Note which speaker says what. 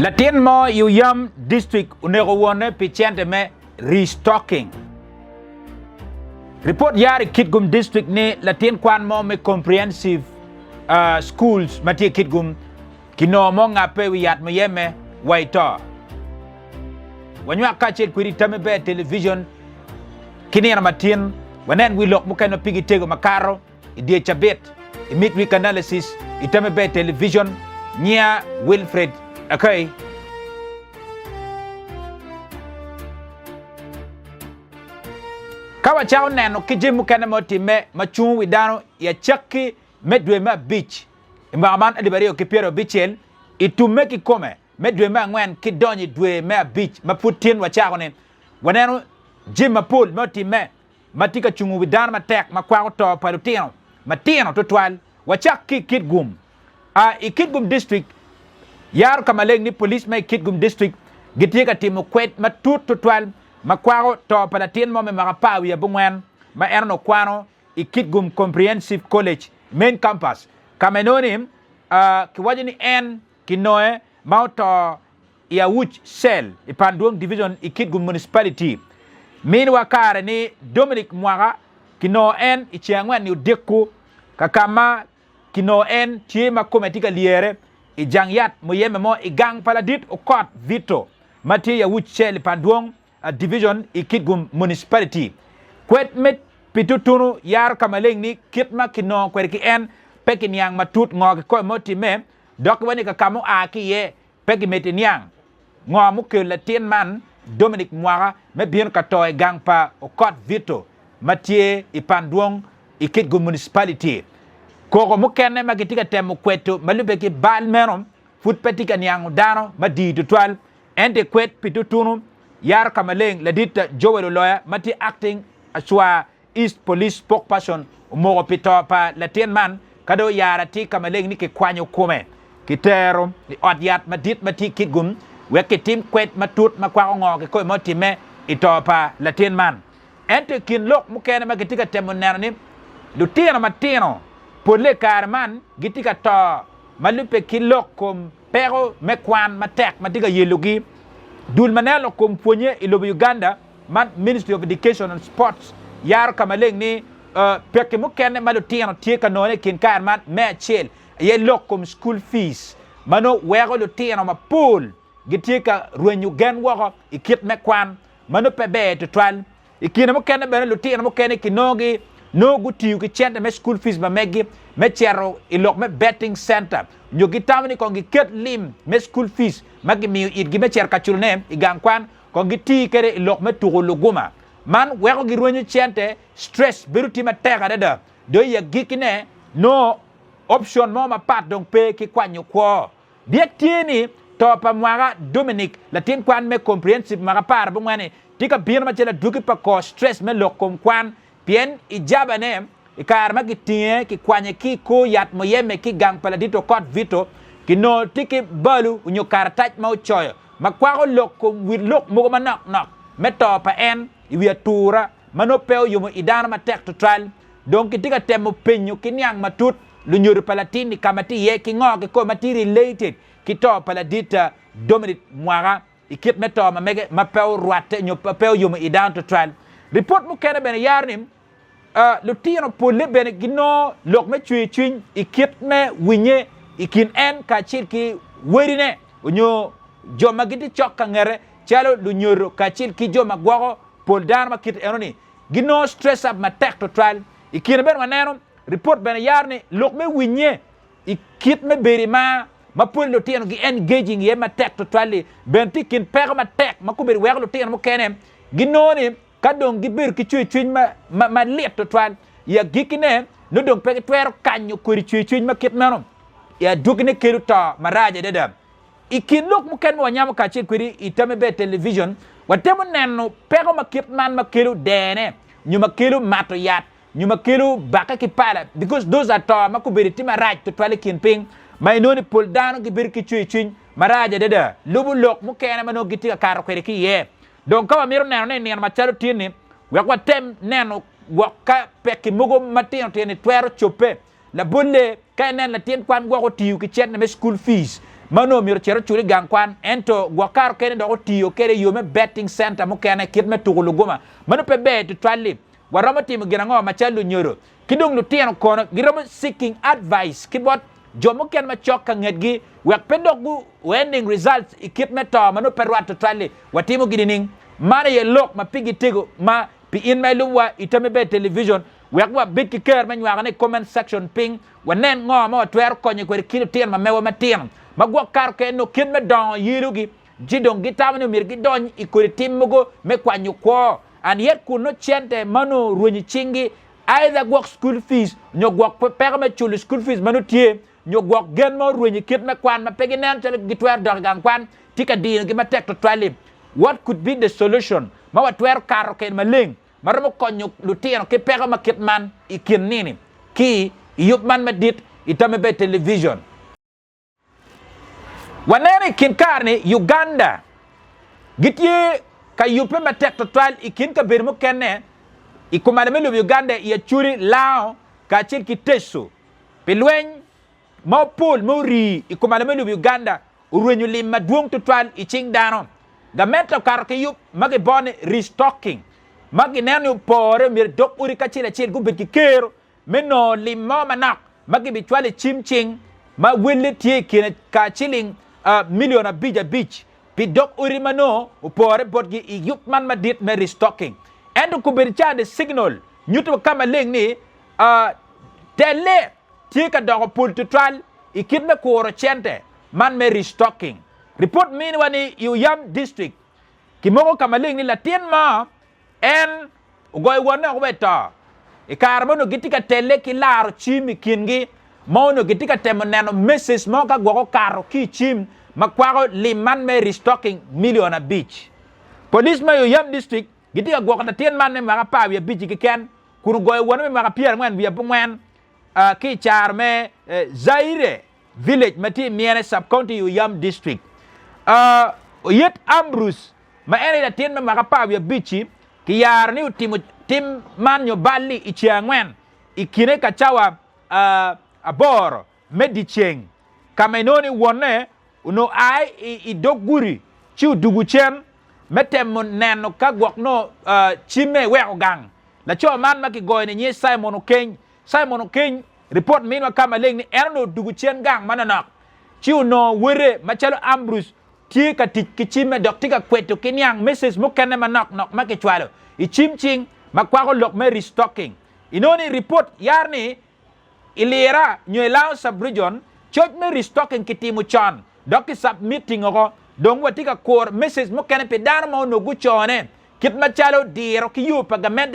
Speaker 1: Latin mo i Oyam District oneko wonne pi cente me restocking. Ripot yaro i Kitgum District ni latin kwan mo me Comprehensive Schools ma tye i Kitgum kinongo ma ongabbe i wi yat muyeme wa i to. Wanywak kacel kwedi i Tammi Ber Television ki nino matin wanen wi lok mukene ma pigi tego makato. I dye cabit, i Midweek Analysis i Tame Ber Television, nyinga Wilfred Akay. Ka wacako neno ki jami mukene ma otimme ma cungo wi dano i acakki me dwe me abic i mwaka man 2026, i tumme kikome me dwe me angwen ki donyo i dwe me abic ma pud tin wacako-ni, waneno jami mapol ma otimme ma tye ka cungo wi dano matek ma kwako to pa lutino matino tutwal. Wacak ki i Kitgum. A I Kitgum District, yaro ka maleng ni police ma i Kitgum District gitye ka timo kwed matut tutwal ma kwako to pa latin mo me mwaka apar wiye abongwen ma en onongo kwano i Kitgum Comprehensive College Main Campus ka ma inongo ni kiwaco ni en kinonge ma oto i Awuc Cell i Pandwong Division i Kitgum Municipality. Miniwa kare ni Dominic Mwaka kinongo en i ceng angwen-ni odiko ka ka ma kinongo en tye ma kome tye ka lyere i jang yat muyeme mo i gang pa ladit Okot Vito ma tye i Awuc Cell i Pandwong Division i Kitgum Municipality. Kwed me pi tutunu yaro ka maleng ni kit ma kinongo kwede ki en pe kiniang matut ngo kikome ma otimme dok kiwaco ni ka ka ma oa ki iye Pe gimedde niang ngo mukelo latin man Dominic Mwaka me bino ka to i gang pa Okot Vito ma tye i Pandwong i Kitgum Municipality. Koko mukene ma gitye ka temo kweto ma lubbe ki bal meno pud pe tye ka niango dano madii tutwal ento i kwed pi tutunu yaro ka maleng ladit Joel Oloya ma tye acting acwa East Police Spokesperson omoko pi to pa latin man ka dong oyaro atir ka maleng ni kikwanyo kome kitero i ot yat madit ma tye i Kitgum wek kitim kwed matut ma kwako ngo kikome ma otimme i to pa latin man. Ento i kin lok mukene ma kitye ka temo neno ni lutino matino polle i kare man gitye ka to ma lubbe ki lok kom peko me kwan matek ma tye ka yelogi, dul ma neno lok kom pwonye i lobo Uganda Man Ministry of Education and Sports yaro ka maleng ni pekki mukene ma lutino tye ka nongone i kin kare man me acel aye lok kom school fees ma nongo weko lutino mapol gitye ka rwenyo gen woko i kit me kwan ma nongo pe ber tutwal. I kine mukene bene lutino mukene kinongogi nongo gutiyo ki cente me school fees ma meggi me cito i lok me betting center nyo gitamo ni kong giket lim me school fees ma gimiyo itgi me cito ka culone i gang kwan Kong giti kwede i lok me tuko luguma. Man weko girwenyo cente, stress bedo tye matek adada, dong i agikkine nongo option mo mapat dong pe ki kwanyo kwo. Byek tye ni, to pa mwaka Dominic, latin kwan me comprehensive mwaka aparabongwen-ni, tye ka bino macalo adwogi pa kor stress me lok kom kwan Pien i jabane, i kare ma kitinge kikwanye ki i kor yat muyeme ki i gang pa ladit Okot Vito, kinongo tye ki balu onyo karatac ma ocoyo ma kwako lok kom wi lok mogo manok nok me to pa en i wi atura ma nongo pe oyomo i dano matek tutwal. Dong kitye ka temo penyo ki niang matut lunyodo pa latin-ni ka ma tye iye ki ngo kikome ma tye related ki to pa ladit Dominic Mwaka. i kit me to ma mege ma pe orwatte nyo pe oyomo i dano tutwal. Ripot mukene bene yaro ni lutino polle bene ginongo lok me cwer cwiny i kit me winye i kin en kacel ki wadine nyo jo ma gitye cok ka ngete calo lunyodo kacel ki jo ma gwoko pol dano ma kit eno-ni ginongo stress up matek tutwal. I kine bene waneno ripot bene yaro ni lok me winye I kit me bedo i mar ma pwod lutino gi engaging iye matek tutwal-li bene tye i kin peko matek ma kobedo weko lutino mukene ginongo ni ka dong gibedo ki cwercwiny ma ma lit tutwal i agikkine nongo dong pe gitwero kanyo kodi cwercwiny ma kit meno i adwogine kelo to marac adada. I kin lok mukene ma wanyamo kacel kwedi i Tame Ber Television, watemo neno peko ma kit man ma kelo dene nyo ma kelo mato yat nyo ma kelo bakke ki pala because those are to ma kobedo tye marac tutwal i kin piny ma inongo ni pol dano gibedo ki cwer cwiny marac adada lubo lok mukene ma nongo gitye ka kato kwede ki iye. Dong ka wamito neno ne i nino macalo tin-ni wek watem neno gwok ka pekki mogo matino tino-ni twero cobbe. Labolle, ka inen latin kwan gwok otiyo ki cente me school fees. ma onongo myero ocit ocul i gang kwan ento gwok kare okene dok otiyo kede i yo me betting center mukene kit me tuku luguma ma nongo pe ber tutwal-li. Waromo timo gin ango macalo lunyodo ki dong lutino kono giromo seeking advice ki bot jo mukene macok ka ngetgi wek pe dok gu ending results i kit me to ma nongo pe rwat tutwal-li. Watimo gi nining? Man aye lok ma pigi tego ma pi in ma ilubo wa i Tammi Ber Television wek wabed ki ker me nywakone i comment section piny wanen ngo ma watwero konyo kwede ki lutino ma mewa matino ma gwok kato kene nongo kit me dongo yelogi ci dong gitamo ni myero gidony i kodi tim mogo me kwanyo kwo and yet kun nongo cente ma nongo orwenyo i cinggi either gwok school fees nyo gwok peko me culo school fees ma nongo tye nyo gwok gen ma orwenyo i kit me kwan ma pe gineno calo gitwero dok i gang kwan tye ka dinogi matek tutwal-li. What could be the solution ma watwero kato kede maleng ma romo konyo lutino ki peko ma kit man i kin nini ki i yub man madit i Tammi Ber Television? Waneno i kin kare-ni Uganda gitye ka yubbe matek tutwal i kin kabedo mukene i kumalo me lobo Uganda i Acholi, Lango kacel ki Teso pi lweny ma opol ma orii i kumalo me lobo Uganda orwenyo lim madwong tutwal i cing dano. Gamente okato ki yub ma gibongo ni restocking ma gineno ni opore myero dog odi kacel acel gubed ki kero me nongo lim mo manok ma gibicwalo i cim cing ma welle tye i kine ka ciling milion abic abic pi dog odi ma nongo opore botgi i yub man madit me restocking. Ento kobedo ca The Signal nyuto ka maleng ni telle tye ka doko pol tutwal i kit me kuro cente man me restocking. Ripot miniwa ni i Oyam District kimoko ka maleng ni latin mo En ogoyo wonne woko wa i to. I kare ma onongo gitye ka telle ki laro cim i kingi, ma onongo gitye ka temo neno message mo ka gwok okato ki i cim ma kwako lim man me restocking milion abic. Police ma i Oyam District gitye ka gwoko latin man me mwaka apar wiye abic-ci keken kun ogoyo wonne me mwaka pyerangwen wiye abongwen ki i caro me Zaire Village ma tye i Myene Sub-County i Oyam District. Oyet Ambrose ma en aye latin me mwaka apar wiye abic-ci, kiyaro ni otimo tim man nyo bal-li i ceng angwen i kine ka cawa aboro me dyeceng, ka ma inongo ni wonne onongo a i dog gudi ci odugo cen me temo neno ka gwok nongo cimme eweko gang. Laco man ma kigoyo-ni nyinge Simon Okeny. Simon Okeny ripot miniwa ka maleng ni en onongo odugo cen gang manonok ci onongo wode macalo Ambrose tye ka tic ki cimme dok tye ka kweto ki niang message mukene manok nok ma kicwalo i cim cing ma kwako lok me restocking. Inongo ni ripot yar ni i Lira nyo i Lango Sub-Region, coc me restocking kitimo con dok ki submitting oko. Dong watye ka kuro message mukene pi dano ma onongo gucone kit macalo diro ki yo pa gamente.